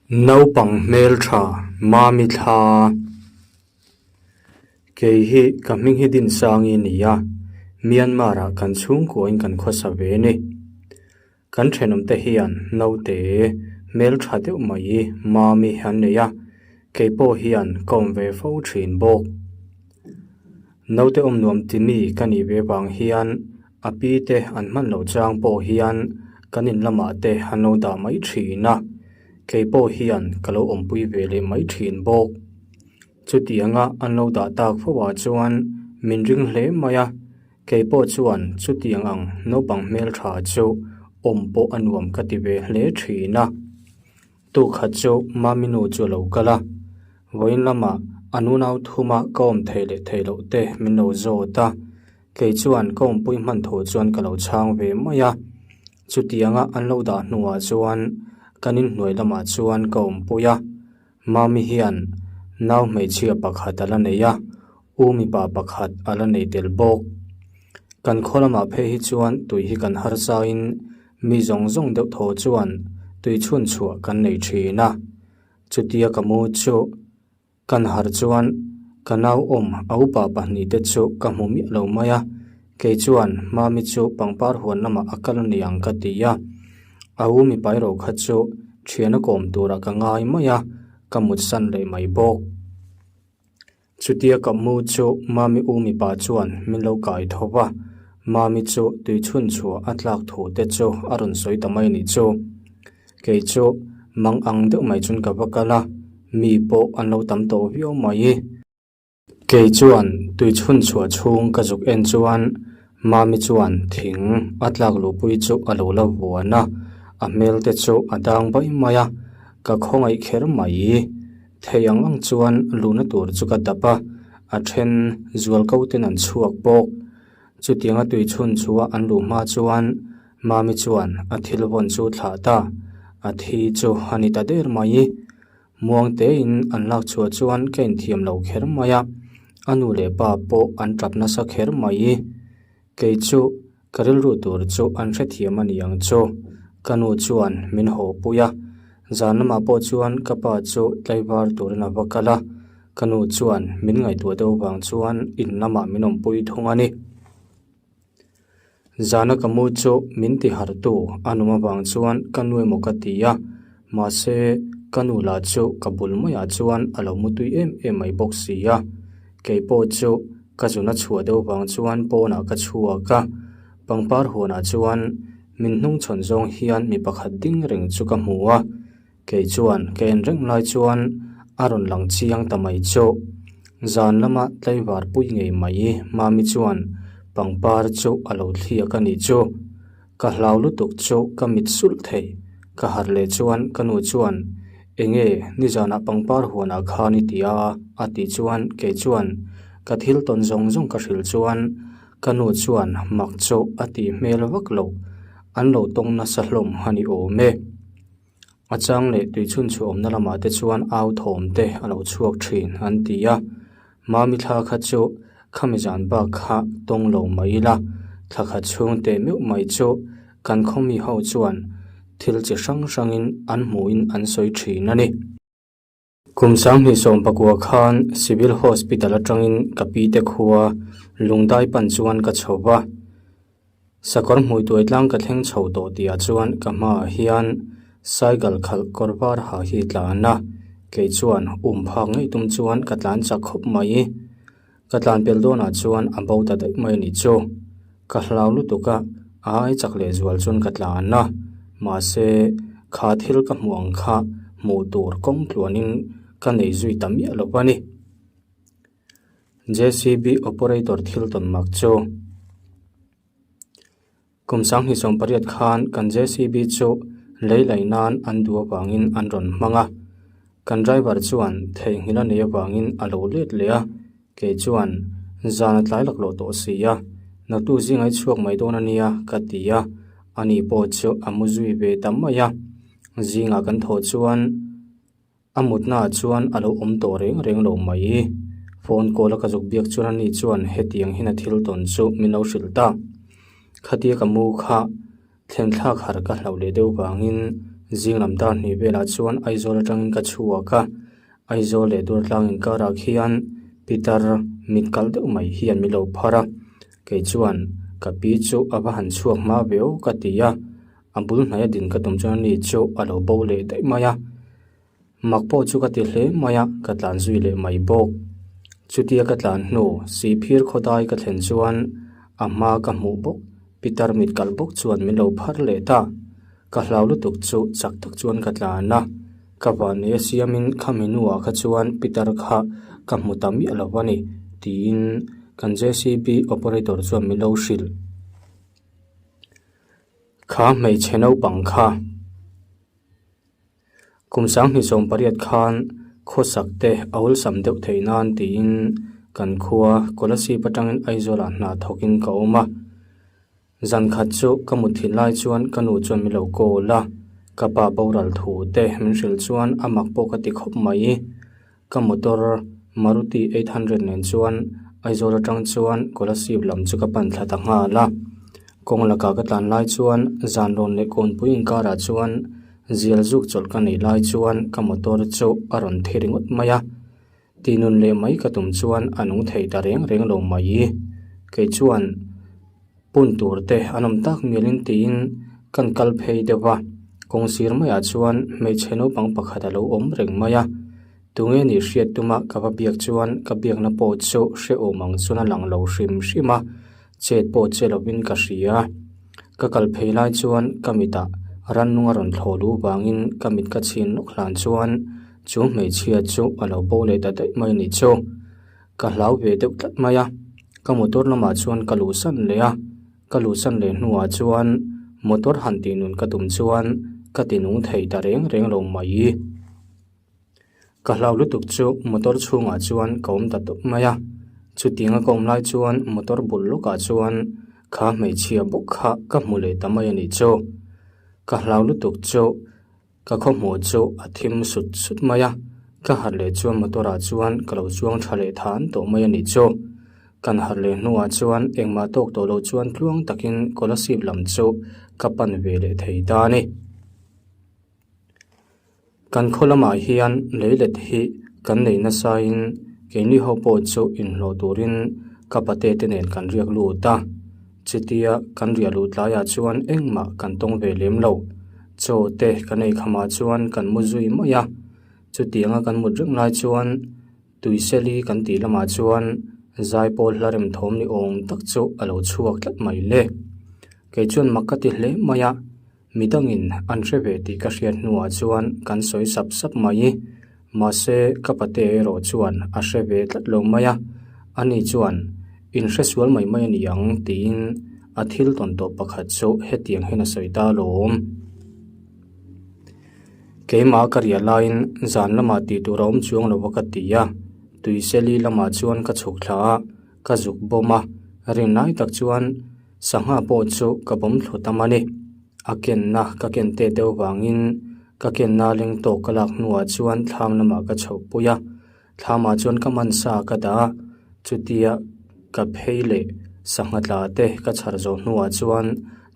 Naupang hmeltha Mami thla. Kei hi ka hming hi Dinsangi ni a, Myanmar ah kan chhungkuain kan khawsa ve a ni. Kan thenawmte hian naute hmeltha deuh mai Mami an nei a, kei pawh hian ka awm ve fo thin bawk. Naute awm nuam ti mi ka nih ve vang hian a pi te an hman loh chang pawh hian kan in lamah te an lo dah mai thin a, kei pawh hian ka lo awmpui ve leh mai thin bawk. Chutianga an lo dah tak fo ah chuan min ring hle mai a, kei pawh chuan chutiang ang naupang hmeltha chu awm pawh a nuam ka ti ve hle thin a. Tukhat chu Mami nu chu a lo kal a, vawiin lamah a nunau thuma ka awm thei leh thei loh te min lo zawt a, kei chuan ka awmpui hman thu chuan ka lo chhang ve mai a. Chutianga an lo dah hnuah chuan kan inhnuai lamah chuan ka awmpui a, Mami hian nau hmeichhia pakhat a la nei a, u mipa pakhat a la nei tel bawk. Kan khaw lamah phei hi chuan tui hi kan harsain Mi zawng zawng deuh thaw chuan tui chhun chhuah kan nei thin a, chutia ka mu chu kan harh chuan ka nau awm a upa pahnihte chu ka hmu miah lo mai a, kei chuan Mami chu pangpar huan lamah a kal aniang ka ti a, a u mipai ro kha chu thian a kawm turah ka ngai mai a, ka mutsan leh mai bawk. Chutia ka mu chu Mami u mipa chuan min lo kai tho va, Mami chu tui chhun chhuah a tlak thu te chu a rawn sawi ta mai a nih chu. Kei chu mang ang deuh mai chuan ka va kal a, mi pawh an lo tam tawh viau mai. Kei chuan tui chhun chhuah chhung ka zuk en chuan Mami chuan thing a tlak luhpui chu a lo la vuan a, a hmel te chu a dang baih mai a, ka khawngaih kher mai. Thei ang ang chuan luhna tur chu ka dap a, a then zual ko ten an chhuak bawk. Chutianga tui chhun chu a an luh hma chuan Mami chuan a thil vawn chu thlah ta, a thi chu a ni ta der mai. Muang tein an lak chhuah chuan ka inthiam lo kher mai a, a nu leh pa pawh an tap nasa kher mai. Kei chu ka rilru tur chu an hrethiam a ni ang chu. Ka nu chuan min haw pui a, zan lamah pawh chuan ka pa chu tlaivar turin a va kal a, ka nu chuan min ngaihtuah deuh vang chuan in lamah min awmpui thung a ni. Zana ka mu chu min ti harh tu a num avang chuan ka nu emaw ka ti a, mahse ka nu lah chu ka bul maiah chuan a lo mutui em em mai bawk si a, kei pawh chu Ka zuna chhuah deuh vang chuan pawnah ka chhuak a, pangpar huanah chuan min hnung chhawn zawng hian mi pakhat ding reng chu ka hmu a, kei chuan ka en reng lai chuan a rawn lang chiang ta mai chu. Zan lama tlaivar pui ngei mai Mami chuan pangpar chu a lo thliak a nih chu. Ka hlau lutuk chu ka mit sulh thei. Ka harh leh chuan ka nu chuan, Enge, nizanah pangpar huanah khan i ti a? a tih chuan kei chuan ka thil tawn zawng zawng ka hrilh chuan ka nu chuan mak chu a tih hmel vak loh, an lo tawng nasa hlawm a ni awm e. A chang leh tui chhun chhuah awmna lamah te chuan au thawm te a lo chhuak thin an ti a, Mami thla kha chu khami zan bak kha tawng lo mai ila, thla khat chhung teh meuh mai chu kan khawmi ho chuan thil chi hrang hrangin an hmuhin an sawi thin a ni. Kum 2019 khan Civil Hospital atangin ka pi te khua Lungdai pan chuan ka chho va, Sakawr hmuituai tlang ka thleng chho tawh tihah chuan ka hmaah hian cycle khalh kawr var ha hi tlan a, kei chuan um phak ngei tum chuan ka tlan chak khawp mai. Ka tlan pel dawnah chuan a bo ta daih mai a nih chu. Ka hlau lutuk a, a ai chak leh zual chuan ka tlan a, mahse kha thil ka hmuh ang kha hmuh tur kawng tluanin ka nei zui ta miah lo a ni. JCB operator thil tawn mak chu kum 2018 khan kan JCB chu lei laih nan an duh avangin an rawn hmang a, kan driver chuan theihnghilh a nei avangin a lo let leh a, kei chuan zan a tlai laklawh tawh si a, naktu zinga i chhuak mai dawn a nia ka ti a, ani pawh chu a mu zui ve ta mai a, zingah kan thawh chuan. A mutnaah chuan a lo awm tawh reng reng lo mai. Phone call a ka zuk biak chuan ani chuan hetiang hian a thil tawn chu min lo hrilh ta. Khatia ka mu kha thlen thlak har ka hlauh leh deuh vangin Zing lam dar hnih velah chuan Aizawl atangin ka chhuak a, Aizawl leh Durtlang inkarah khian pitar mit kalh deuh mai hian min lo phar a, kei chuan ka pi chu a va han chhuak hma ve aw ka ti a, a bul hnaia din ka tum chuan ani chu a lo bo leh daih mai a. Mak pawh chu ka ti hle mai a, ka tlan zui leh mai bawk. Chutia ka tlan hnu Sihphir khawdai ka thlen chuan a hma ka hmuh bawk pitar mit kalh bawk chuan min lo phar leh ta. Ka hlau lutuk chu chak tak chuan ka tlan a, ka vahni a siamin khami hnuah kha chuan pitar kha ka hmu ta miah lo a ni tiin kan JCB operator chuan min lo hrilh. Kha hmeichhe naupang kha. Kum 2018 khan khawsak te a awlsam deuh theih nan tiin kan khua Kolasib atangin Aizawlah hna thawkin ka awm a. Zan khat chu ka mut thil lai chuan ka nu chuan min lo call a, ka pa boral thu te min hrilh chuan a mak pawh ka ti khawp mai. Ka motor Maruti 800 nen chuan Aizawl atang chuan Kolasib lam chu ka pan thla ta nghal a. Kawng lakah ka tlan lai chuan zanrawn leh kawnpui inkarah chuan zial zuk chawlh ka neih lai chuan ka motor chu a rawn thi ringawt mai a. Tinun leh mai ka tum chuan a nung thei ta reng reng lo mai. Kei chuan pun tur te an awm tak mialin tiin kan kal phei deuh a, kawng sir maiah chuan hmeichhe naupang pakhat a lo awm reng mai a. Tunge nih hriat tuma ka va biak chuan ka biakna pawh chu hrehawm ang chuan a lang lo hrim hrim a, chet pawh che lovin ka hria. Ka kal phei lai chuan ka mitah rannung a rawn thlawh luh vangin ka mit ka chhin lawk hlan chuan chu hmeichhia chu a lo bo leh ta daih mai nih chu. Ka hlau ve deuh tlat mai a, ka motor lamah chuan ka luhsan leh a, ka luhsan leh hnuah chuan motor han tih nun ka tum chuan ka ti nung thei ta reng reng lo mai. Ka hlau lutuk chu motor chhungah chuan ka awm ta tawp mai a, chutianga ka awm lai chuan motor bul lawkah chuan kha hmeichhia bawk kha ka hmu leh ta mai a nih chu. Ka hlau lutuk chu. Ka khawhmuh chu a thim sut sut mai a, ka harh leh chuan motor ah chuan ka lo chuang tha leh than tawh mai a nih chu. Kan harh leh hnuah chuan engmah tawk tawh loh chuan tluang takin Kolasib lam chu ka pan ve leh thei ta a ni. Kan khaw lamah hian leilet hi kan nei nasa in keini ho pawh chu inhlawh turin ka pate te nen kan riak lut a. Chutia kan riah luh tlaiah chuan engmah kan tawng ve lem lo. Chaw te kan ei khamah chuan kan mu zui mai a. Chutianga kan mut reng lai chuan Tuiseli kan tih lamah chuan zaipawl hla rem thawm ni awm tak chu a lo chhuak tlat mai le. Kei chuan mak ka ti hle mai a. Midangin an hre ve tih ka hriat hnuah chuan kan sawi sap sap mai. Mahse, ka pate erawh chuan a hre ve tlat lo mai a, ani chuan in hre sual mai mai a ni ang tiin a thil tawn tawh pakhat chu hetiang hian a sawi ta alawm. Keimah ka riah laiin zan lamah tih tur a awm chuang lo va ka ti a, Tuiseli lamah chuan ka chhuk thla a, ka zuk bawm a, rin lai tak chuan Sangha pawh chu ka bawm thlu tam a ni. A kenna ka ken te deuh vangin ka kenna leng tawk ka lak hnuah chuan thlam lamah ka chhoh pui a. Thlamah chuan ka man sa ka dah a, chutia ka phei leh sangha tla te ka chhar zawh hnuah chuan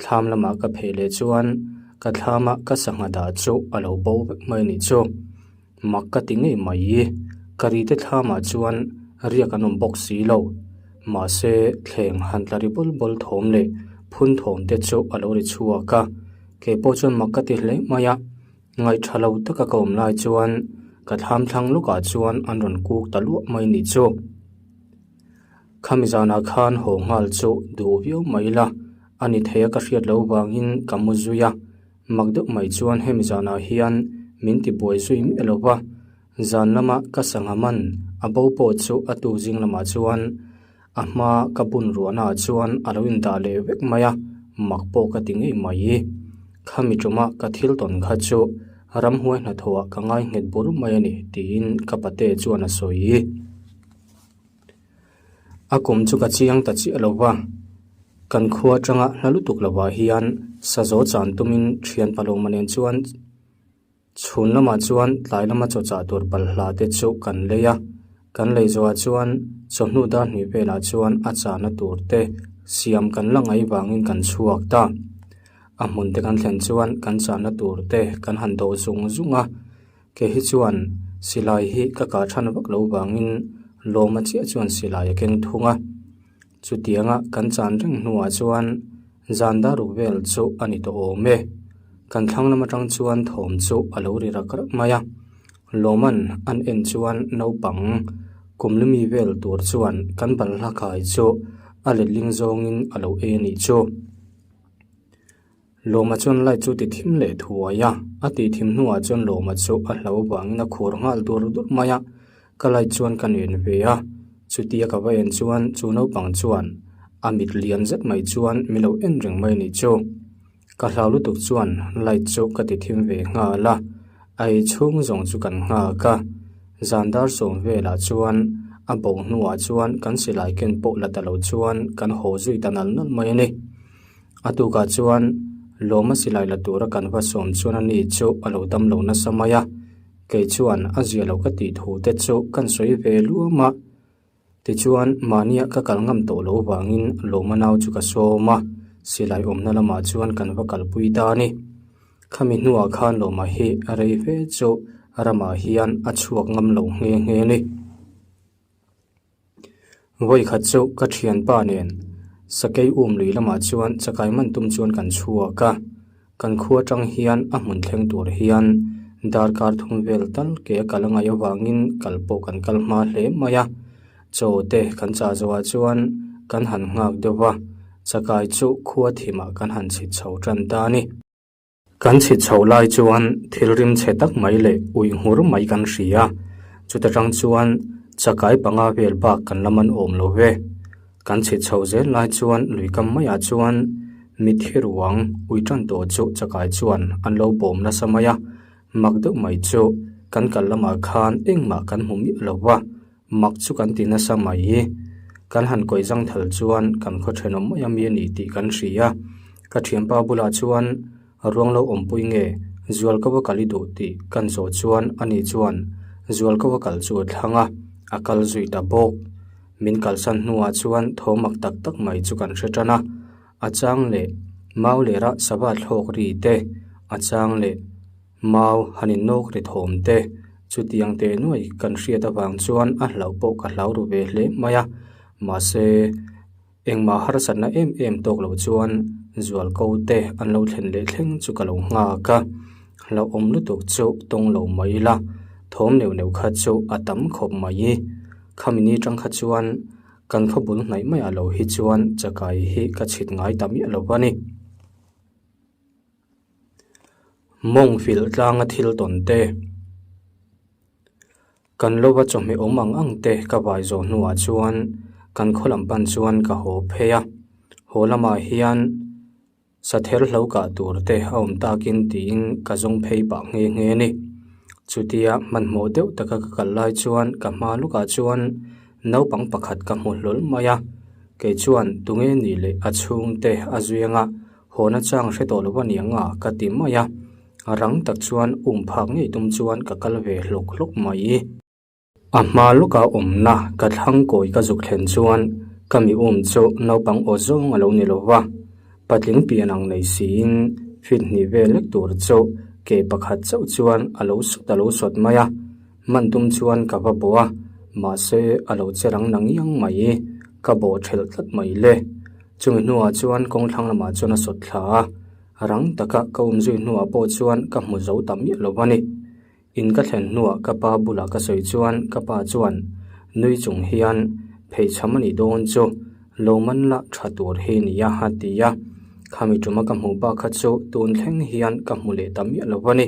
thlam lamah ka phei leh chuan ka thlama ka sangha dah chu a lo bo vek mai a nih chu. Mak ka ti ngei mai. Ka ri te thlamah chuan riak an awm bawk si lo. Mahse, thleng han tla ri bawl bawl thawm leh phun thawm te chu a lo ri chhuak a. Kei pawh chuan mak ka ti hle mai a. Ngaihtha lo taka ka awm lai chuan ka thlam thlang lawkah chuan an rawn kuk ta luah mai nih chu. Khami zanah khan haw nghal chu duh viau mai ila, a ni thei a ka hriat loh vangin ka mu zui a. Mak deuh mai chuan hemi zanah hian min ti buai zui miah lo va, zan lama ka sangha man a bo pawh chu a tuk zing lamah chuan a hma ka bun ruahnaah chuan a lo indah leh vek mai a, mak pawh ka ti ngei mai. Khami ṭuma ka thil tawn kha chu ramhuai hnathawhah ka ngai nghet bur mai a ni tiin ka pate chuan a sawi. A kum chu ka chiang ta chiah lo va, kan khua atanga hla lutuk lovah hian sazaw chan tumin thian palawma nen chuan chhun lamah chuan tlai lama chaw chah tur balhla te chu kan lei a, kan lei zawhah chuan chawhnu dar hnih velah chuan a chahna tur te siam kan la ngaih vangin kan chhuak ta. A hmun te kan thlen chuan kan channa tur te kan han dawh zung zung a, kei hi chuan silai hi ka kah than vak lo vangin lawma chiah chuan silai a keng thung a. Chutianga kan chan reng hnuah chuan zan dar ruk vel chu a ni tawh awm e. Kan thlang lam atang chuan thawm chu a lo ri rak rak mai a. Lawman an en chuan naupang kum lumi vel tur chuan kan balhla khai chu a letling zawngin a lo ei a nih chu. Lawma chuan light chu ti thim leh thuai a, a tih thim hnuah chuan Lawma chu a hlo vangin a khur nghal dur dur mai a, ka light chuan ka nen ve a, chutia ka va en chuan chu naupang chuan a mit lian zet mai chuan mi lo en reng mai a nih chu. Ka hlau lutuk chuan light chu ka ti thim ve nghal a, a ei chhung zawng chu kan nghak a, zan dar sawm velah chuan a bo hnuah chuan kan silai ken pawh la ta lo chuan kan haw zui ta nal nal mai a ni. A tukah chuan lawma silai la tura kan va sawm chuan ani chu a lo dam lo nasa mai a, kei chuan a zia lo ka tih thu te chu kan sawi ve luam a. Tichuan mahnia ka kal ngam tawh lo vangin lawma nau chu ka sawm a, silai awmna lamah chuan kan va kalpui ta a ni. Khami hnuah khan lawma hi a rei fe chu ramah hian a chhuak ngam lo nghe nghe a ni. Vawikhat chu ka thianpa nen sakei um lui lamah chuan chakai man tum chuan kan chhuak a, kan khua atang hian a hmun thleng tur hian darkar thum vel tal ke a kal a ngaih avangin kal pawh kan kal hma hle mai a, chaw te kan chah zawhah chuan kan han nghak deuh va, chakai chu khua thimah kan han chhit chho tan ta a ni. Kan chhit chhoh lai chuan thil rim chhe tak mai leh uih nghur mai kan hria. Chuta tang chuan chakai panga vel bak kan la man awm lo ve. Kan chhit chhoh zel lai chuan lui kam maiah chuan mitthi ruang ui tan tawh chu chakai chuan an lo bawm nasa mai a. Mak deuh mai chu kan kal lamah khan engmah kan hmu miah lo va, mak chu kan ti nasa mai. Kan han kawi zang thal chuan kan khaw thenawm mai a mi a ni tih kan hria. Ka thianpa bulah chuan ruang lo awmpui nge Zualko a kal i duh tih kan zawh chuan ani chuan Zualko a kal chu a thlang a, a kal zui ta bawk. Min kalsan hnuah chuan thaw mak tak tak mai chu kan hre tan a, a chang leh mau lera sava thlawk ri te, a chang leh mau han innawk ri thawm te, chutiang teh nuai kan hriat avang chuan a hlauh pawh ka hlau ru ve hle mai a, mahse. Engmah harsatna em em tawk lo chuan zualko te an lo thlen leh thleng chu ka lo nghak a, hlauhawm lutuk chu tawng lo mai ila, thawm neuh neuh kha chu a tam khawp mai. Khami ni tang kha chuan kan khaw bul hnaih maiah lo hi chuan chakai hi ka chhit ngai ta miah lo a ni. Mawng filh tlanga thil tawn te. Kan lova chawhmeh awm ang ang te ka vai zawh hnuah chuan kan khaw lam pan chuan ka haw phei a, haw lamah hian sather hlo kah tur te a awm takin tiin ka zawng phei pah nghe nghe a ni. Chutia hmanhmawh deuh taka ka kal lai chuan ka hma lukah chuan naupang pakhat ka hmu hlawl mai a, kei chuan tunge nih leh a chhungte a zui anga haw na chang hre tawh lo a ni ang a ka ti mai a. A rang tak chuan um phak ngei tum chuan ka kal ve hlawk hlawk mai. A hma lawka awmna ka thlang kawi ka zuk thlen chuan ka mi um chu naupang aw zawng a lo ni lo va, patling pian ang nei siin fit hnih vel lek tur chu ke pakhat chauh chuan a lo sawt a lo sawt mai a, man tum chuan ka va bawh a, mahse a lo che rang na ngiang mai, ka bawh thelh tlat mai le. Chumi hnuah chuan kawng thlang lamah chuan a sawt thla a. Rang taka ka awm zui hnuah pawh chuan ka hmu zo ta miah lo a ni. In ka thlen hnuah ka pa bulah ka sawi chuan ka pa chuan nui chung hian pheichham a nih dawn chu lo man la tha tur hi nia a ti a. Khami tuma ka hmuh bak kha chu tun thleng hian ka hmu leh ta miah lo a ni.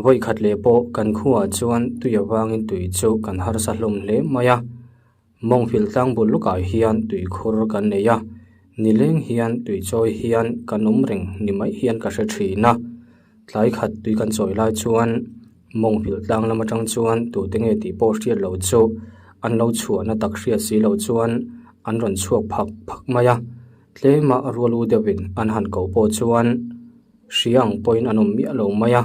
Vawi khat leh pawh kan khuaah chuan tui avangin tui chu kan harsa hlawm hle mai a. Mawngfil tlang bul lukah hian tui khur kan nei a, nileng hian tui chawi hian kan awm reng ni mai hian ka hre thin a. Tlai khat tui kan chawi lai chuan Mawngfil tlang lam atang chuan tute nge tih pawh hriat loh chu an lo chhuahna tak hriat si loh chuan an rawn chhuak phak phak mai a. Tlema rual u deuhin an han koh pawh chuan Hria ang pawhin an awm miah lo mai a,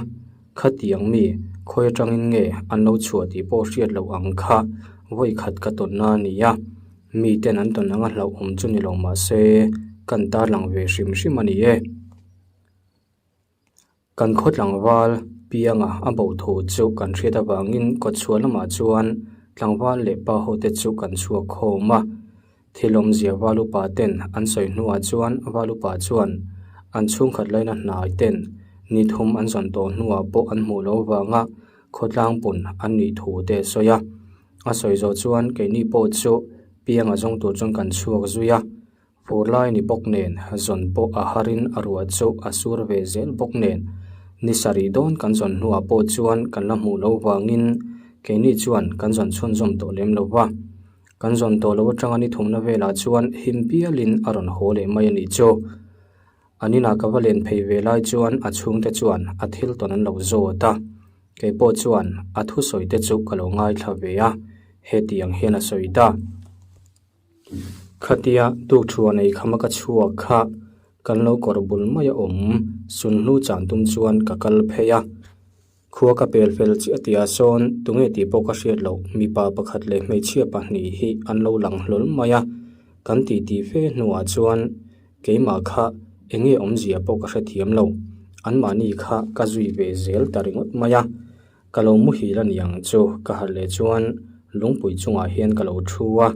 khatiang mi khawi atangin nge an lo chhuah tih pawh hriat loh ang kha vawi khat ka tawnna a ni a, miten an tawn anga hlauhawm chu ni lo mah se kan tarlang ve hrim hrim a ni e. Kan khaw tlangval pianga a bo thu chu kan hriat avangin kawtchhuah lamah chuan tlangval leh pa hote chu kan chhuak khawm a. Thil awmzia val upa ten an sawi hnuah chuan val upa chuan an chhungkhat laina hnai ten ni thum an zawn tawh hnuah pawh an hmuh loh avanga khawtlang pun an nih thu te a sawi a. A sawi zawh chuan keini pawh chu pianga zawng tur chuan kan chhuak zui a. Fur lai ni bawk nen zawn pawh a harin a ruah chu a sur ve zel bawk nen ni sarih dawn kan zawn hnuah pawh chuan kan la hmuh loh vangin keini chuan kan zawn chhunzawm tawh lem lo va. Kan zawn tawh loh atanga ni thumna velah chuan him pialin a rawn haw leh mai a nih chu. An inah ka va len phei ve lai chuan a chhungte chuan a thil tawn an lo zawt a, kei pawh chuan a thusawi te chu ka lo ngaithla ve a, hetiang hian a sawi ta. Khatia tukṭhuan ei khama ka chhuak kha kan lo kawr bul mai a awm, sunhlu chan tum chuan ka kal phei a. Khua ka pel fel chiah tihah sawn tunge tih pawh ka hriat loh mipa pakhat leh hmeichhia pahnih hi an lo lang hlawl mai a, kan titi fe hnuah chuan keimah kha enge awmzia pawh ka hrethiam lo, anmahni kha ka zui ve zel ta ringawt mai a, ka lo muhil a niang chu ka harh leh chuan lungpui chungah hian ka lo thu a.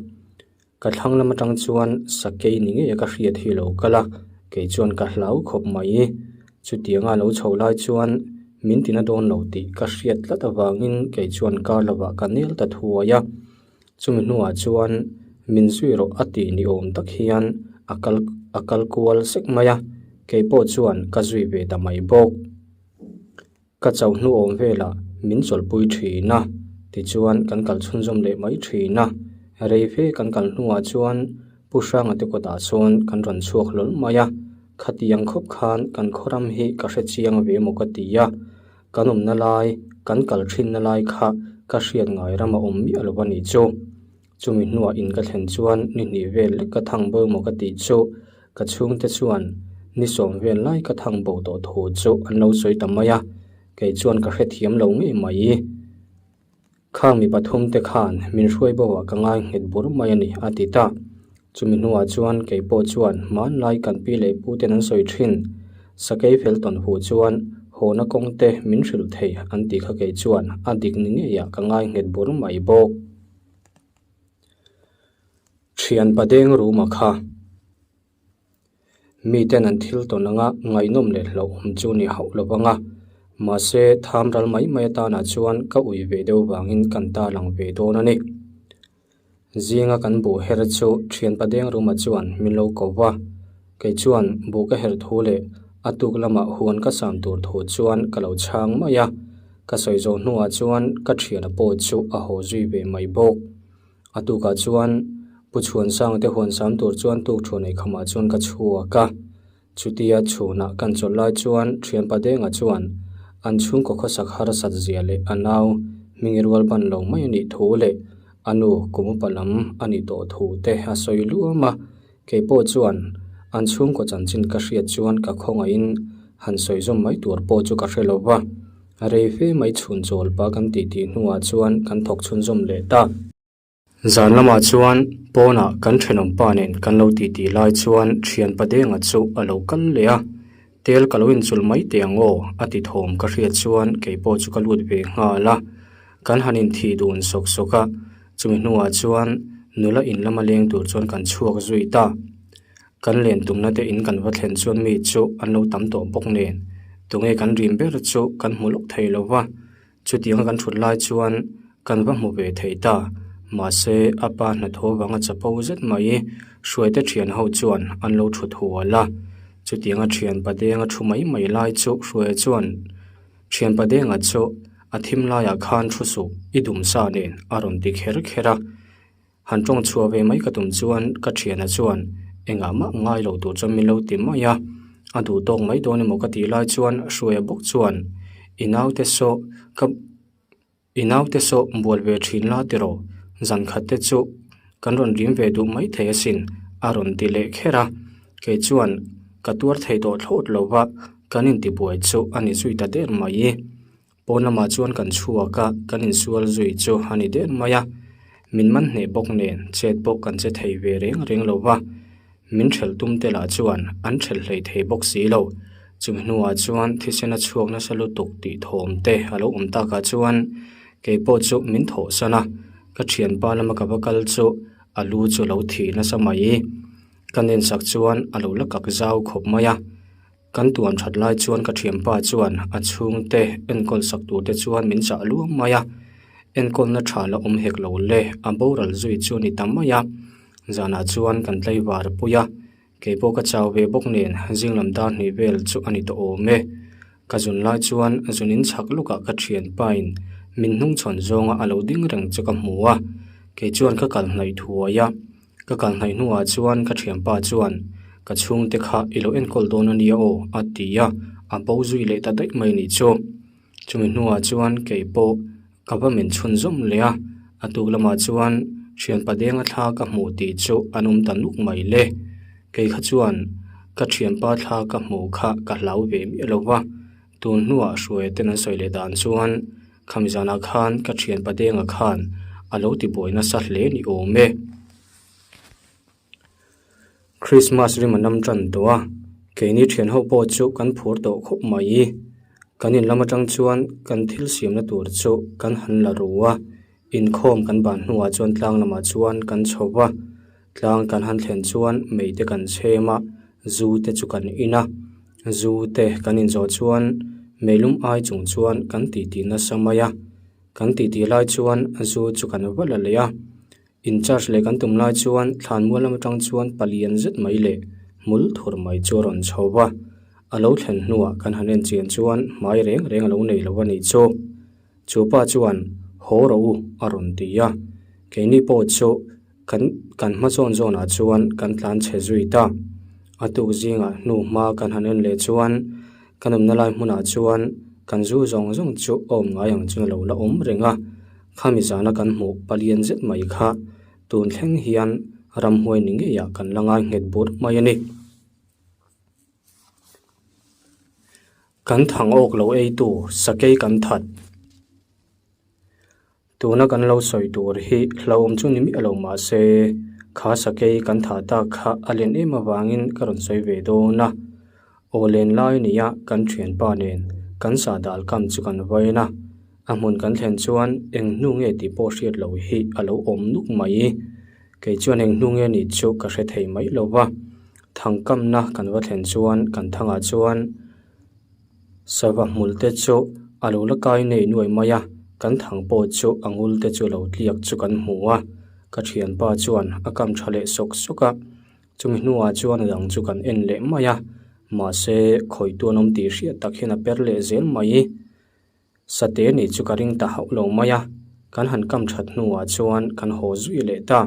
Ka thlang lam atang chuan sakei ni ngei a ka hriat hi lo kal a, kei chuan ka hlau khawp mai. Chutianga lo chho lai chuan min tina dawn lo tih ka hriat tlat avangin kei chuan kar lovah ka nel ta thuai a. Chumi hnuah chuan min zui rawh a tih ni awm tak hian a kal a kal kual sek mai a, kei pawh chuan ka zui ve ta mai bawk. Ka chauh hnu awm velah min chawlhpui thin a, tichuan kan kal chhunzawm leh mai thin a. Rei fe kan kal hnuah chuan Pu Hranga te kawtah sawn kan rawn chhuak hlawl mai a, khatiang khawp khan kan khawram hi ka hre chiang ve maw ka ti a, kan awmna lai, kan kal thinna lai kha ka hriat ngai ram a awm miah lo a nih chu. Chumi hnuah in ka thlen chuan ni hnih vel lek ka thang bo maw ka tih chu ka chhungte chuan ni sawm vel lai ka thang bo tawh thu chu an lo sawi ta mai a, kei chuan ka hrethiam lo ngei mai. Khang mi pathum te khan min hruai bo ah ka ngai nghet bur mai a ni a ti ta. Chumi hnuah chuan kei pawh chuan hmanlai kan pi leh pu ten an sawi thin. Sakei fel tawn huh chuan hawna kawng te min hrilh thei an tih kha kei chuan a dik ni ngeiah ka ngai nghet bur mai bawk. Thianpa deng ruma kha miten an thil tawn anga ngaihnawm leh hlauhawm chu ni hauh lo vang a, mahse tham ral mai mai atanah chuan ka ui ve deuh vangin kan ta lang ve dawn a ni. Zinga kan buh her chu thianpa deng ruma chuan min lo ko va, kei chuan buh ka her thu leh a tuk lamah huan ka sam tur thu chuan ka lo chhang mai a. Ka sawi zawh hnuah chuan ka thiana pawh chu a haw zui ve mai bawk. A tukah chuan Pu Chhuansanga te huan sam tur chuan tuk thuan ei khamah chuan ka chhuak a. Chutia chhunah kan chawlh lai chuan thianpa Denga chuan an chhungkaw khawsak harsat zia leh a nau hmingi rual ban lo mai a nih thu leh a nu kum upa lam a nih tawh thu te a sawi luam a. Kei pawh chuan an chhungkaw chanchin ka hriat chuan ka khawngaihin han sawi zawm mai tur pawh chu ka hre lo va, rei fe mai chhun chawl pa kan tih tih hnuah chuan kan thawk chhunzawm leh ta. Zan lamah chuan pawnah kan thenawm pa nen kan lo tih tih lai chuan thianpa Denga chu a lo kal leh a, tel ka lo inchulh mai teh ang aw a ti thawm ka hriat chuan kei pawh chu ka lut ve nghal a, kan han inthih dun sawk sawk a. Chumi hnuah chuan nula in lama leng tur chuan kan chhuak zui ta. Kan len tumna te in kan va thlen chuan mi chu an lo tam tawh bawk nen tunge kan rim ber chu kan hmu lawk thei lo va. Chutianga kan thut lai chuan kan va hmu ve thei ta. Mahse a pa hnathawh vanga chapo zet mai hruaite thian ho chuan an lo thut hual a. Chutianga thian padenga thu mai mai lai chu hruaia chuan Thianpa Denga chu a thim laiah khan thu suh i dum sa nen a rawn ti kher kher a. Han tawng chhuah ve mai ka tum chuan ka thiana chuan engah mah ngai lo tur chuan min lo ti mai a. A duh tawk mai dawn emaw ka tih lai chuan Hruaia bawk chuan i naute saw ka I naute saw bual ve thin la tiraw, zan khat te chu kan rawn rim ve duh mai thei asin a rawn ti leh kher a, kei chuan ka tuar thei tawh thlawt lo va, kan intibuai chu a ni zui ta der mai. Pawn lamah chuan kan chhuak a, kan insual zui chu a ni der mai a, min man hneh bawk nen chet pawh kan che thei ve reng reng lo va, min ṭhelh tum te lah chuan an ṭhelh hlei thei bawk si lo. Chumi hnuah chuan thisen a chhuak nasa lutuk tih thawm te a lo awm takah chuan keipawh chu min thawhsan a, ka thianpa lama ka va kal chu a lu chu a lo thih nasa mai. Ka nensak chuan a lo la kak zau khawp mai a. Kan tuan that lai chuan ka thianpa chuan a chhungte enkawl sak tur te chuan min chah luam mai a, enkawlna tha la awm hek lo le, a boral zui chu a ni ta mai a. Zanah chuan kan tlaivar pui a, keipawh ka chau ve bawk nen zinglam dar hnih vel chu a ni tawh awm e. Ka zun lai chuan zun in chhak lukah ka thianpain min hnungchhawn zawnga a lo ding reng chu ka hmu a, kei chuan ka kal hnaih thuai a. Ka kal hnaih hnuah chuan ka thianpa chuan, Ka chhungte kha i lo enkawl dawn a nia aw, a ti a, a bo zui leh ta daih mai nih chu. Chumi hnuah chuan kei pawh ka va min chhunzawm leh a, a tuk lamah chuan thianpa denga thla ka hmuh tih chu an awm ta nuk mai le. Kei kha chuan ka thianpa thla ka hmuh kha ka hlau ve miah lo va, tun hnuah hruai ten an sawi leh dan chuan Khami zanah khan ka thianpa Denga khan a lo ti buai nasa hle ni awm e. Christmas rim a nam tan tawh a, keini thian ho pawh chu kan phur tawh khawp mai. Kan in lam atang chuan kan thil siamna tur chu kan han la ru a, inkhawm kan ban hnuah chuan tlang lamah chuan kan chho va, tlang kan han thlen chuan mei te kan chhem a, zu te chu kan in a. Zu te kan inzawh chuan meilum ai chung chuan kan titi nasa mai a, kan titi lai chuan zu chu kan va la leh a, in charge leh kan tum lai chuan thlanmual lam atang chuan palian zet mai leh hmul thur mai chu a rawn chho va, a lo thlen hnuah kan han en chian chuan hmai reng reng a lo nei lo a nih chu. Chu pa chuan haw rawh u a rawn ti a, keini pawh chu Kan kan hma zawn zawnah chuan kan tlan chhe zui ta. A tuk zingah hnu hma kan han en leh chuan kan awmna lai hmunah chuan kan zu zawng zawng chu a awm ngai ang chuan a lo la awm reng a. Khami zana kan hmuh palian zet mai kha tun thleng hian ramhuai ni ngeiah kan la ngai nghet bur mai a ni. Kan thang awk lo eitu sakei kan that. Tuna kan lo sawi tur hi hlauhawm chu ni miah lo mah se, kha sakei kan thah tak kha a len em avangin ka rawn sawi ve dawn a. Aw len lai nia kan thianpa nen kan sah dal kam chu kan vain a, a hmun kan thlen chuan eng hnu nge tih pawh hriat loh hi a lo awm nuk mai. Kei chuan eng hnu nge nih chu ka hre thei mai lo va, thangkamna kan va thlen chuan kan thangah chuan Sava hmul te chu a lo la kai nei nuai mai a, kan thang pawh chu a ngul te chu lo tliak chu kan hmu a, ka thianpa chuan a kam tha leh sawk sawk a, chumi hnuah chuan a dang chu kan en leh mai a, mahse khawi tuan awm tih hriat tak hian a per leh zel mai. Sate nih chu ka ring ta hauh lo mai a, kan han kam that hnuah chuan kan haw zui leh ta.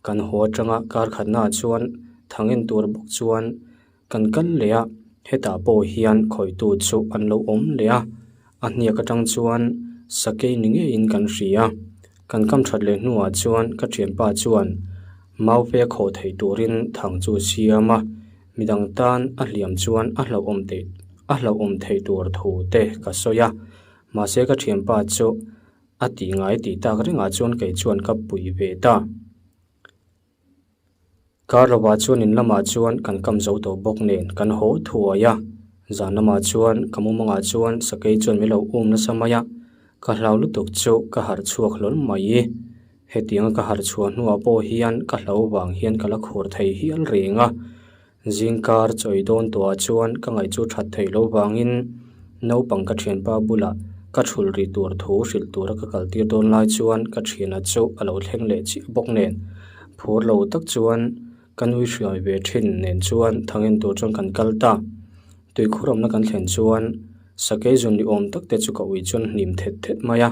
Kan haw atanga kar khatnaah chuan thang en tur bawk chuan kan kal leh a, hetah pawh hian khawitu chu an lo awm leh a, a hniak atang chuan sakei ni ngeiin kan hria. Kan kam that leh hnuah chuan ka thianpa chuan maupe khawh theih turin thang chu a siam a, Midang tan a hliam chuan a hlauhawm theih a hlauhawm theih tur thu te ka sawi a, mahse ka thianpa chu a tih ngai tih tak rengah chuan kei chuan ka pui ve ta. Kar lovah chuan in lamah chuan kan kam zo tawh bawk nen kan haw thuai a, zan lamah chuan ka mumangah chuan sakei chuan min lo um nasa mai a, ka hlau lutuk chu ka harh chhuak hlawl mai. Hetianga ka harh chhuah hnuah pawh hian ka hlo vang hian ka la khur thei hial reng a, zingkar chawi dawn tawhah chuan ka ngaih chu that theih loh vangin naupang ka thianpa bulah ka thul ri tur thu hrilh tura ka kal tir dawn lai chuan ka thiana chu a lo thleng leh chiah bawk nen phur lo tak chuan ka nui hriai ve thin nen chuan thangin tur chuan kan kal ta. Tuikhur awmna kan thlen chuan sakei zun ni awm tak te chu ka ui chuan hnim thet thet mai a.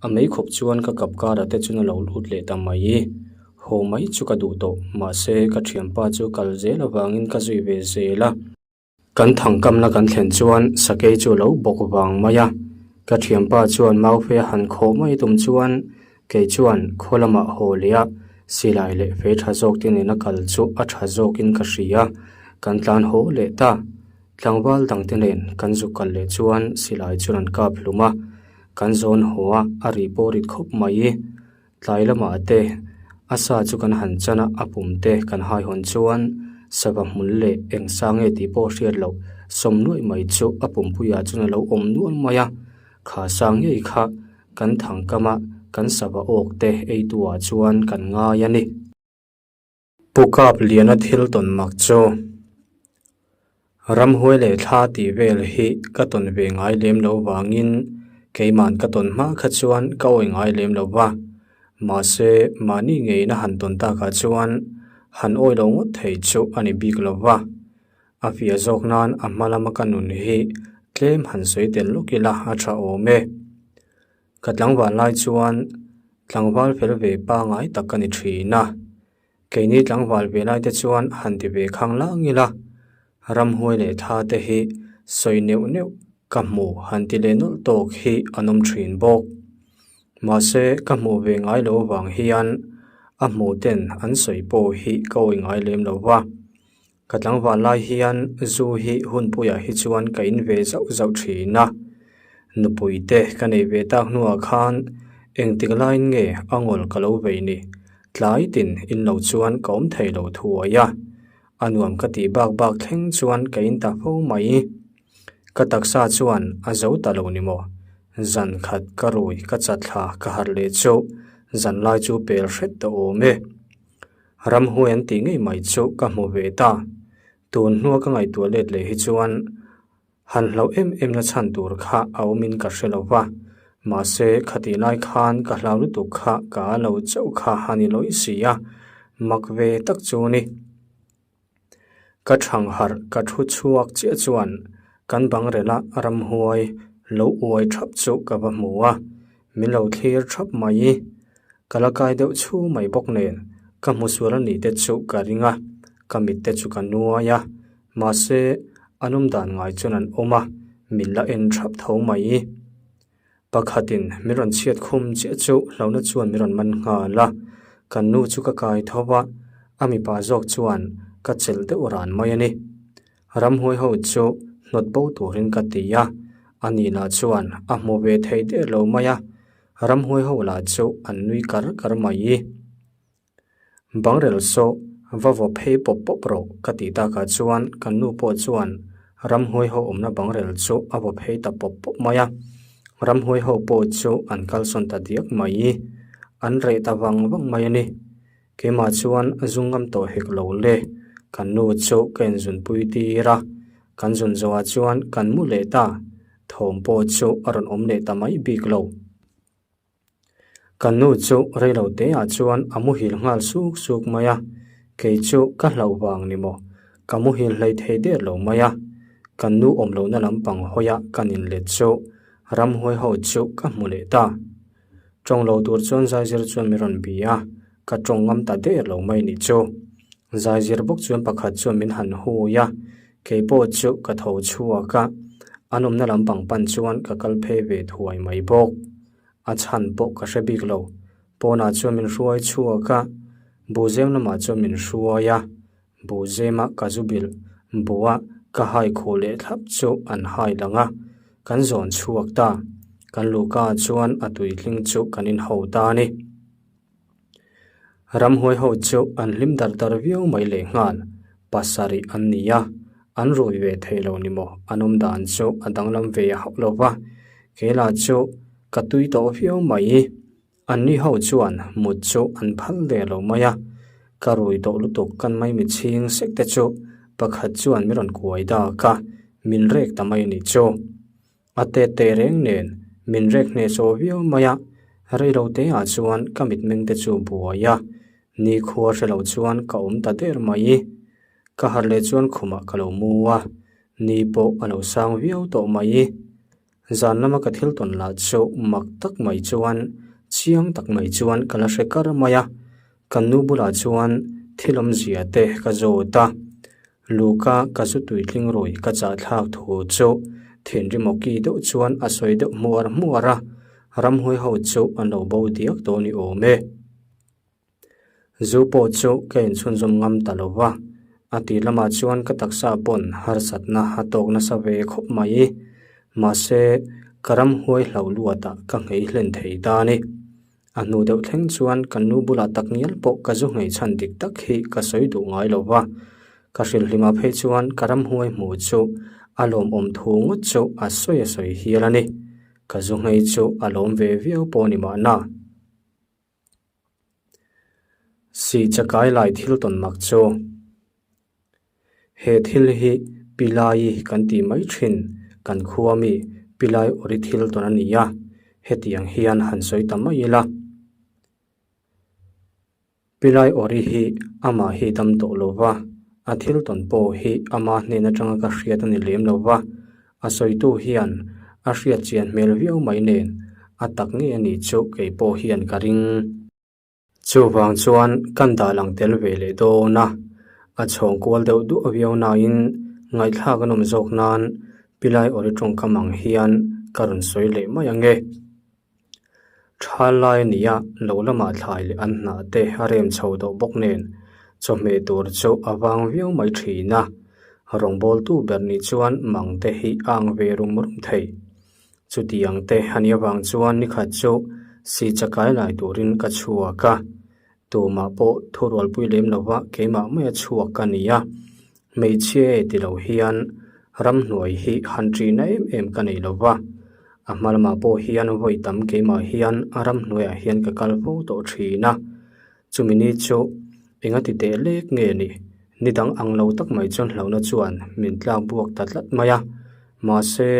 A mei khawp chuan ka kap kara te chuan a lo lut leh ta mai. Haw mai chu ka duh tawh, mahse ka thianpa chu kal zel avangin ka zui ve zel a. Kan thangkamna kan thlen chuan sakei chu a lo bawk vang mai a. Ka thianpa chuan maufe a han khawh mai tum chuan kei chuan khaw lamah haw leh a, silai leh fei tha zawk te nena kal chu a tha zawkin ka hria. Kan tlan haw leh ta. Tlangval dangte nen kan zuk kal leh chuan silai chuan an kap hlum a. Kan zawn haw a, a ri pawh rit khawp mai. Tlai lamah te a sa chu kan han chan a, a pum te kan hai hawn chuan sava hmul leh eng sa nge tih pawh hriat loh sawm nuaih mai chu a pumpuiah chuan a lo awm nual mai a, kha sa ngei kha kan thangkama kan sava awk te eitu ah chuan kan ngai a ni. Pu Kap Liana thil tawn mak chu Ramhuai leh thla tih vel hi ka tawn ve ngai lem lo vangin keiman ka tawn hma kha chuan ka awi ngai lem lo va, mahse mahni ngeina han tawn takah chuan han awi lo ngawt thei chu a ni bik lo va. A fiah zawk nan a hma lama ka nun hi tlem han sawi tel lawk ila a tha awm e. Ka tlangval lai chuan tlangval fel ve pangai tak ka ni thin a, keini tlangval ve lai te chuan han ti ve khang lang ila, ramhuai leh tha te hi sawi neuh neuh ka hmu han ti leh nawlh tawk hi an awm thin bawk. Mahse ka hmuh ve ngai lo vang hian a hmuh ten an sawi pawh hi ka awi ngai lem lo va. Ka tlangval lai hian zu hi hunpuiah hi chuan ka in ve zauh zauh thin a, nupui te ka nei ve tak hnuah khan engtik laiin nge a ngawl ka lo vei ni, tlai tin in lo chuan ka awm thei lo thuai a, a nuam ka tih bak bak thleng chuan ka in ta fo mai. Ka taksa chuan a zo ta lo ni maw? Zan khat ka rui ka chatthla ka harh leh chu zan lai chu pel hret ta awm e. Ramhuai an tih ngei mai chu ka hmu ve ta. Tun hnua ka ngaihtuah let leh hi chuan han hlauh em em na chhan tur kha a awmin ka hre lo va, mahse khatih lai khan ka hlau lutuk kha ka a lo chauh kha a ni lawih si a, mak ve tak chu ni. Ka thang harh ka thu chhuak chiah chuan kan bang rela ramhuai lo uai thap chu ka va hmu a, min lo thlir thap mai. Ka la kai deuh chhu mai bawk nen ka hmu sual a nih te chu ka ring a, ka mit te chu ka nuai a, mahse an awm dan ngai chuan an awm a, min la en thap tho mai. Pakhatin min rawn chhiat khum chiah chu hlauhna chuan min rawn man nghal a, kan nu chu ka kai tho va, a mipa zawk chuan ka chelh deuh ran mai a ni. Ramhuai ho chu hnawt bo turin ka ti a, ani lah chuan a hmu ve thei der lo mai a, ramhuai ho lah chu an nui kar kar mai. Bangrel saw va vaw phei pawp pawp rawh ka tih takah chuan kan nu pawh chuan ramhuai ho awmna bangrel chu a vaw phei ta pawp pawp mai a, ramhuai ho pawh chu an kalsawn ta diak mai i an reh ta vang vang mai a ni. Keimah chuan zu ngam tawh hek lo le, kan nu chu ka inzunpui tir a, kan zun zawhah chuan kan mu leh ta, thawm pawh chu a rawn awm leh ta mai bik lo. Kan nu chu reilo te ah chuan a muhil nghal suk suk mai a, kei chu ka hlauh vang ni maw, ka muhil hlei thei der lo mai a. Kan nu awm lohna lampang hawiah kan inlet chu ramhuai ho chu ka hmu leh ta. Tawng lo tur chuan zaizir chuan min rawn bi a, ka tawng ngam ta der lo mai nih chu. Zaizir bawk chuan pakhat chuan min han hui a, kei pawh chu ka tho chhuak a, an awmna lampang pan chuan ka kal phei ve thuai mai bawk. A chhan pawh ka hre bik lo. Pawnah chuan min hruai chhuak a, buhzem lamah chuan min hruai a, buhzema ka zu bilh buh a ka hai khuh leh thlap chu an hai lang a, kan zawn chhuak ta. Kan luhka ah chuan a tuitling chu kan inho ta a ni. Ramhuai ho chu an hlim dar dar viau mai leh nghal, pasarih an ni a, an rui ve thei lo ni maw, an awm dan chu a danglam ve hauh lo va, kei lah chu ka tui tawh viau mai. Anni ho chuan mut chu an phal der lo mai a, ka rui tawh lutuk kan maimi chhing sek te chu pakhat chuan min rawn kuai dak a, min rek ta mai a nih chu. A tet teh reng nen min rek hneh chaw viau mai a, reilo te ah chuan ka mitmeng te chu buai a, nikhua hre lo chuan ka awm ta der mai. Ka harh leh chuan khumah ka lo mu a, ni pawh a lo sang viau tawh mai. Zan lama ka thil tawn lah chu mak tak mai chuan chiang tak mai chuan ka la hre kar mai a, Kan nu bulah chuan thil awmzia te ka zawt a, Luka ka zu tuitling rui ka chah thlak thu chu thinrim awki deuh chuan a sawi deuh hmuar hmuar a, ramhuai ho chu an lo bo diak tawh ni awm e. Zu pawh chu ka inchhunzawm ngam ta lo va, a tih lamah chuan ka taksa pawn harsatna a tawk nasa ve khawp mai. Mahse, ka ramhuai hlau luatah ka nghei hlen thei ta a ni. A hnu deuh thleng chuan kan nu bulah tak ngial pawh ka zu nghei chhan dik tak hi ka sawi duh ngai lo va, ka hrilhhlimah phei chuan ka ramhuai hmuh chu A lawmawm thu ngawt chu a sawi a sawi hial a ni. Ka zu nghei chu a lawm ve viau pawh ni mahna. Si chakai lai thil tawn mak chu. He thil hi Pilai kan tih mai thin kan khua mi Pilai awri thil tawn a ni a, hetiang hian han sawi ta mai ila. Pilai awri hi amah hi dam tawh lo va, a thil tawn pawh hi ama hnen atanga ka hriat a ni lem lo va, a sawitu hian a hriat chian hmel viau mai nen a tak ngei a nih chu kei pawh hian ka ring. Chuvang chuan kan dah lang tel ve leh dawn a, a chhawng kual deuh duah viau nain ngaihthlak a nawm zawk nan Pilai awri tawngkam ang hian ka rawn sawi leh mai ang e. Thal lai a nia, lo lamah thlai leh an hnah te a rem chho tawh bawk nen chawhmeh tur chu a vang viau mai thin a, rawngbawltu ber nih chuan mang te hi a ang ve rum rum thei. Chutiang te a nih avang chuan nikhat chu si chakai lai turin ka chhuak a, tumah pawh thurualpui lem lova keimah maia chhuak ka ni a, hmeichhia e ti lo hian ramhnuai hi han ṭihna em em ka nei lova, a hma lamah pawh hian vawi tam keimah hian ramhnuaiah hian ka kal fo tawh ṭhin a, chumi ni chu engati teh lek nge ni, ni dang ang lo tak mai chuan hlauhna chuan min tlak buak ta tlat mai a, mahse.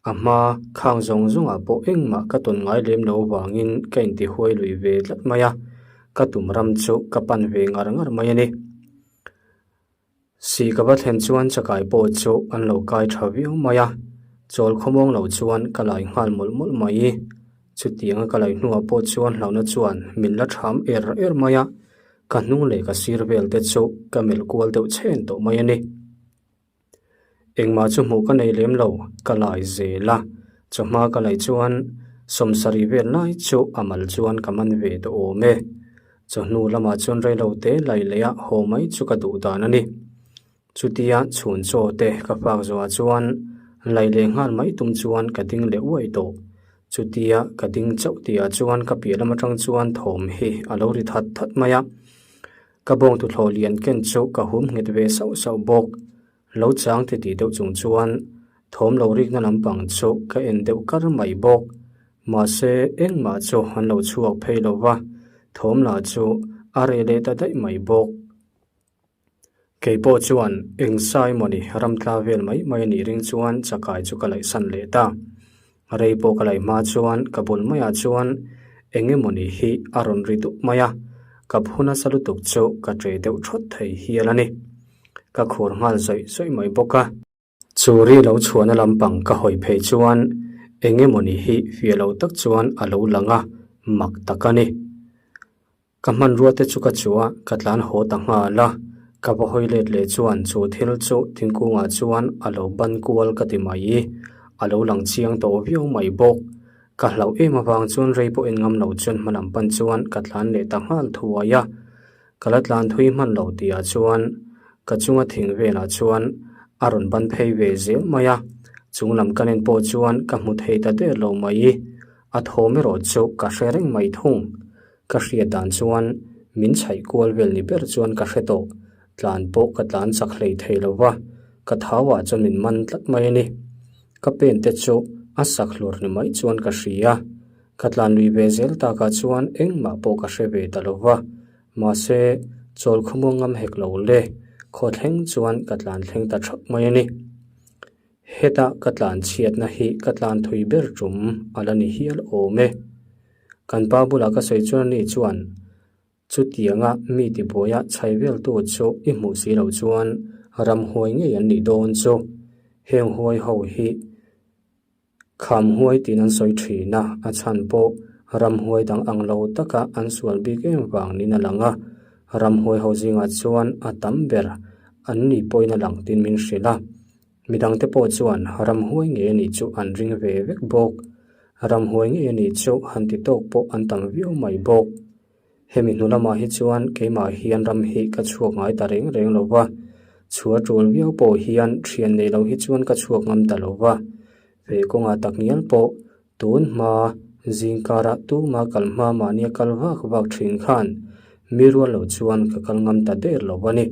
A hma khang zawng zawngah pawh engmah ka tawn ngai lem lo vangin ka intihuai lui ve tlat mai a, ka tum ram chu ka pan ve ngar ngar mai a ni. Si ka va thlen chuan chakai pawh chu an lo kai tha viau mai a, chawl khawmuang lo chuan ka lai nghal mawlh mawlh mai. Chutianga ka lai hnuah pawh chuan hlauhna chuan min la tham er er mai a, ka hnung leh ka sir vel te chu ka melh kual deuh chhen tawh mai a ni. Engmah chu hmuh ka nei lem lo, ka lai zel a, chawhma ka laih chuan sawmsarih vel lai chu a mal chuan ka man ve tawh awm e. Chawhnu lamah chuan reilo te lai leh a haw mai chu ka duh dan a ni. Chutia chhun chaw te ka fak zawhah chuan lai leh nghal mai tum chuan ka ding leh uai tawh. Chutia ka ding chauh tihah chuan ka piah lam atang chuan thawm hi a lo ri that that mai a. Ka bawng tuthlawh lian ken chu ka hum nghet ve sauh sauh bawk. Lo chang ti tih deuh chung chuan thawm lo rikna lampang chu ka en deuh kar mai bawk. Mahse, engmah chu an lo chhuak phei lo va, thawm lah chu a reh leh ta daih mai bawk. Kei pawh chuan eng sai mawni ramtla vel mai mai a nih ring chuan chakai chu ka laihsan leh ta. Rei pawh ka laih hma chuan ka bul maiah chuan eng emawni hi a rawn ri dup mai a, ka phu nasa lutuk chu ka ṭe deuh ṭhawt thei hial a ni. Ka khur nghal zawih zawih mai bawk a. Chu ri lo chhuahna lampang ka hawi phei chuan eng emawni hi fiah lo tak chuan a lo lang a, mak tak a ni. Ka hmanrua te chu ka chu a, ka tlan haw ta nghal a. Ka va hawi let leh chuan chu thil chu thingkungah chuan a lo ban kual ka ti mai. A lo lang chiang tawh viau mai bawk. Ka hlauh em avang chuan rei pawh en ngam lo chuan hma lam pan chuan ka tlan leh ta nghal thuai a. Ka la tlan thui hman lo tihah chuan ka chunga thing velah chuan a rawn ban phei ve zel mai a. Chung lam ka nen pawh chuan ka hmu thei ta der lo mai. A thawm erawh chu ka hre reng mai thung. Ka hriat dan chuan min chhaih kual vel ni ber chuan ka hre tawh, tlan pawh ka tlan chak hlei thei lo va, ka thauah chuan min man tlat mai a ni. Ka pen te chu a sak hlur ni mai chuan ka hria. Ka tlan lui ve zel takah chuan engmah pawh ka hre ve ta lo va, mahse chawl khawmuang ngam hek lo le, khaw thleng chuan ka tlan thleng ta thap mai a ni. Heta ka tlan chhiatna hi ka tlan thui ber tum a la ni hial awm e. Kan pa bulah ka sawi chuan ani chuan, Chutianga mi tibuaia chhai veltu chu i hmuh si loh chuan ramhuai ngei an nih dawn chu. Heng huai ho hi khamhuai tiin an sawi thin a, a chhan pawh ramhuai dang ang lo taka an sual bik em vang niin a lang a. Ramhuai ho zingah chuan a tam ber an ni pawhin a lang tiin min hrilh a. Midangte pawh chuan ramhuai ngei a nih chu an ring ve vek bawk. Ramhuai ngei a nih chu han ti tawk pawh an tam viau mai bawk. Hemi hnu lamah hi chuan keimah hian ram hi ka chhuak ngai ta reng reng lo va, chhua tul viau pawh hian thian nei lo hi chuan ka chhuak ngam ta lo va. Ve kawngah tak ngial pawh tun hma zingkarah tuma kal hma mahnia kal vak vak thin khan mi rual lo chuan ka kal ngam ta der lo a ni.